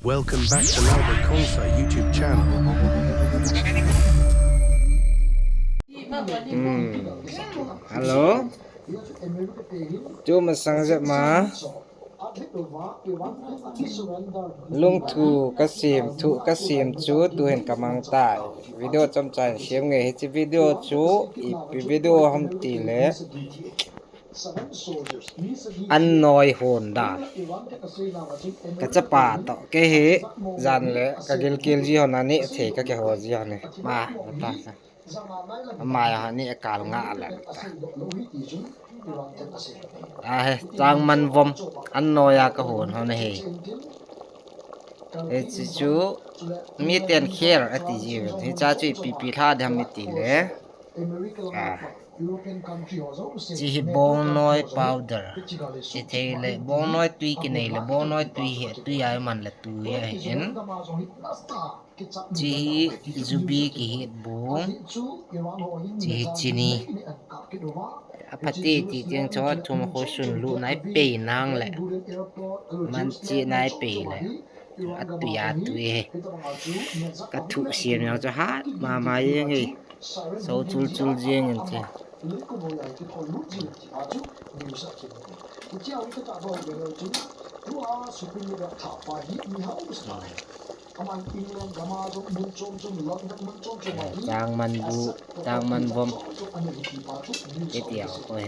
Welcome back to Lava Concert YouTube channel. ອືມ ຮັລໂຫຼ ໂຈມາສັງເສມາ ລຸງທູກະເສມ ທູກະເສມ ຈູ ຕູເຫັນກຳລັງຕາຍ ວິດີໂອຈຳໃຈ ຊຽມເງຍ ເຮັດວິດີໂອ ຈູ ອີກວິດີໂອ ຫຳຕີແລ ອັນນ້ອຍໂຫນດານ ກະຈະປາເຕາະ ເກເຮ ຢັນແລະ ກະເກລເກລ ຈີຮອນນານິ ເທກະເກໂຮ ຈີຮອນເນ ມາ ມາຕາ ມາຫານິ ອາການງາແລະ ອາ ຈາງມັນວອມ ອັນນ້ອຍອາກະໂຫນເຮົານະເຮ ເອຊິຈູ ມີແຕ່ນເຄລ ອາຕິຈີ ເຮຈາຈຸຍປີປີທາດຳມິຕິເລ ອາ ຈີຮີບອງນ້ອຍປາວເດີ ເອເທເລ ບອງນ້ອຍຕຸຍກິເນເລ ບອງນ້ອຍຕຸຍເຮ ຕຸຍອາຍມັນລະ ຕຸຍເຮເອັນ ຈີຮີຊູບີກິເຮດບອງ ຈີຮີຈີນີ ອາພາຕີ ຕີຕຽງຊອດ ທຸມໂຄຊຸນ ລຸນາຍເປນາງແລະ ມັນຈີນາຍເປແລະ ອາຕຸຍອາຕຸຍ ກະທຸສຽມຍາວຈະຫາດ ມາມາເອີຍ ໂຊຈຸລຈຸລເຈງເຈ ຈາງມັນບູ ຈາງມັນວອມ ເຮັດດຽວ ໂອ້ຍ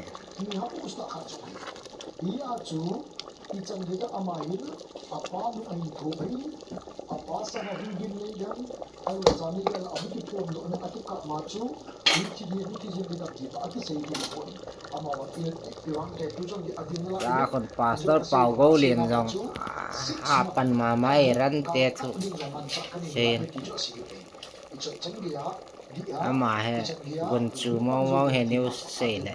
ລາຄົນປາສເຕີເປົາໂກເລນຈອງ ອາ ອາປັນມາໄມລັນເຕທຸເຊນ ອາມາເຮບຸນຊູມອງມອງເຮນິວເຊນ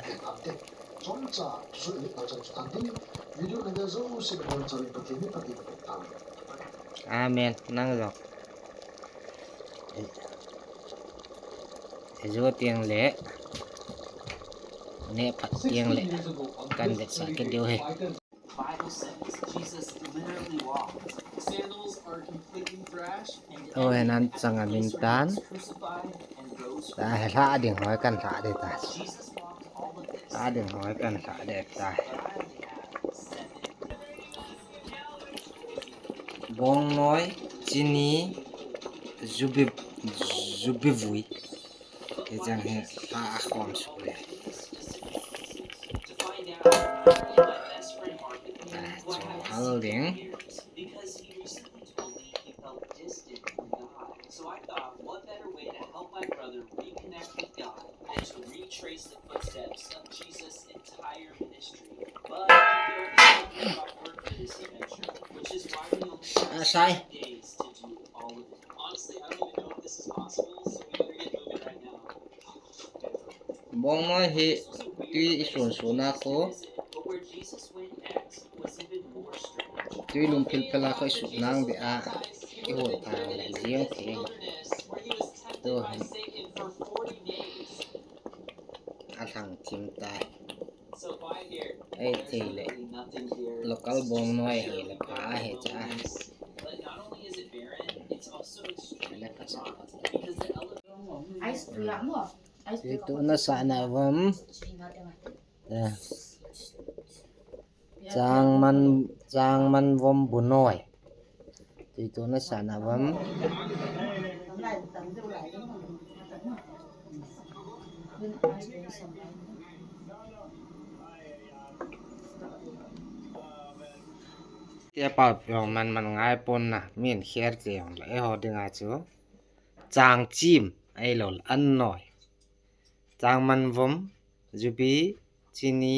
ອາເມນ ນັ່ງຈອກ ເອໂຈຕຽງເລ ເນພັດຕຽງເລ ກັນເດັດສາເກັດດຽວເຮ ໂອ້ຍ ນັ້ນສັງອາມິນຕານ ຕາຍ ລະດຶງຫອຍກັນ ລະເດຕາຍ ລະດຶງຫອຍກັນ ລະເດຕາຍ ບອງນ້ອຍ ຈີນີ ຊູບິ ຊູບິວຸຍ ເຮັດຈັ່ງໃຫ້ປາຄວາມສຸກເລີຍ ອາ ຈອງເຮົາເຫຼັງ ອາ ໃສ່ ບອງນ້ອຍເຮ ຕຸຍອີສວນໂຊນາໂຄ ຕຸຍລຸມພິລພະລາ ຂ້ອຍສຸນາງເດອາ ອີໂຫດທາງແລະຈຽງເທ ໂຕຫັນ ອາທັງທີມຕາຍ ໄອເທເລ ໂລກັນບອງນ້ອຍເຮ ລະພາເຮຈາ ເຕໂຕນະສະນະວັມ ຈາງມັນ ຈາງມັນວອມບຸນ້ອຍ ເຕໂຕນະສະນະວັມ ເຕຍປາວຍອງມັນ ມັນງາຍປົນນະ ມີນແຄດເກຍອງ ເອຮອດງາຈູ ຈາງຈິມ ໄອໂລ ອັນນ້ອຍ ຈາງມັນວອມ ຢູບີ ຈີນີ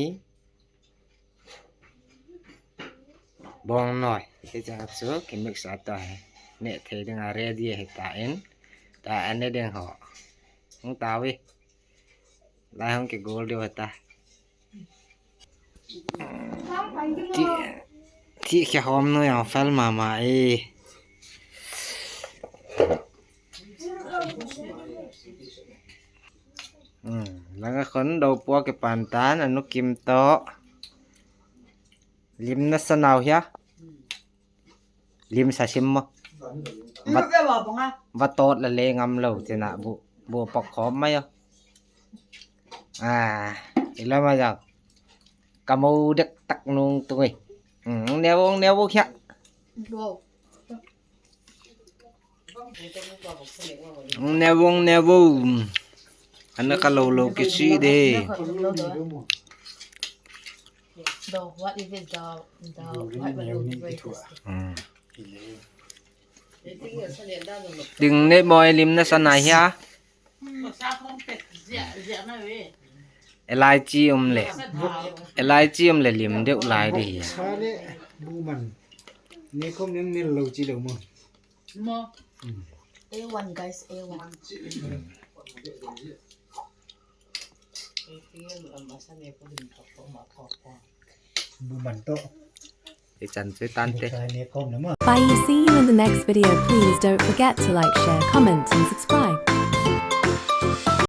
ບອງນ້ອຍ ເຮັດຈັ່ງຊັ້ນ ເຄມິກສາຕາ ເນເທເດງອາເຣດີເຮຕາເອັນ ຕາອັນເນເດງຫໍ ຫົງຕາວິ ລາຍຫົງເກໂກລດີວເຮຕາ ທີ່ ທີ່ແຄ່ຫອມໜ້ອຍເອົາແຟນມາ ມາເອ ອືມ ລະກະຄົນໂດປົວກະປານຕານ ອະນຸກິມໂຕ ລິມນະສະນາວເຮຍ Lim sa sim mo. Wat, wat tot la le ngam lo tina bu, bu pok khom ma yo. Ah, ila ma jak. Kamu dek tak nung tungi. Hmm, newong newong ya. Wow. Newong newong. Ana kalau lo kisi de. The, what if it's the, the, what will you break this? Hmm. Ding ne boy lim na sana hia. E lai chi um le. E lai chi um le lim de u lai de hia. Sa le bu man. Ne kom ne ne lo chi lo mo. Mo. A one, guys, A one. Bu man to. E chan se tan te. Bye, see you in the next video. Please don't forget to like, share, comment and subscribe.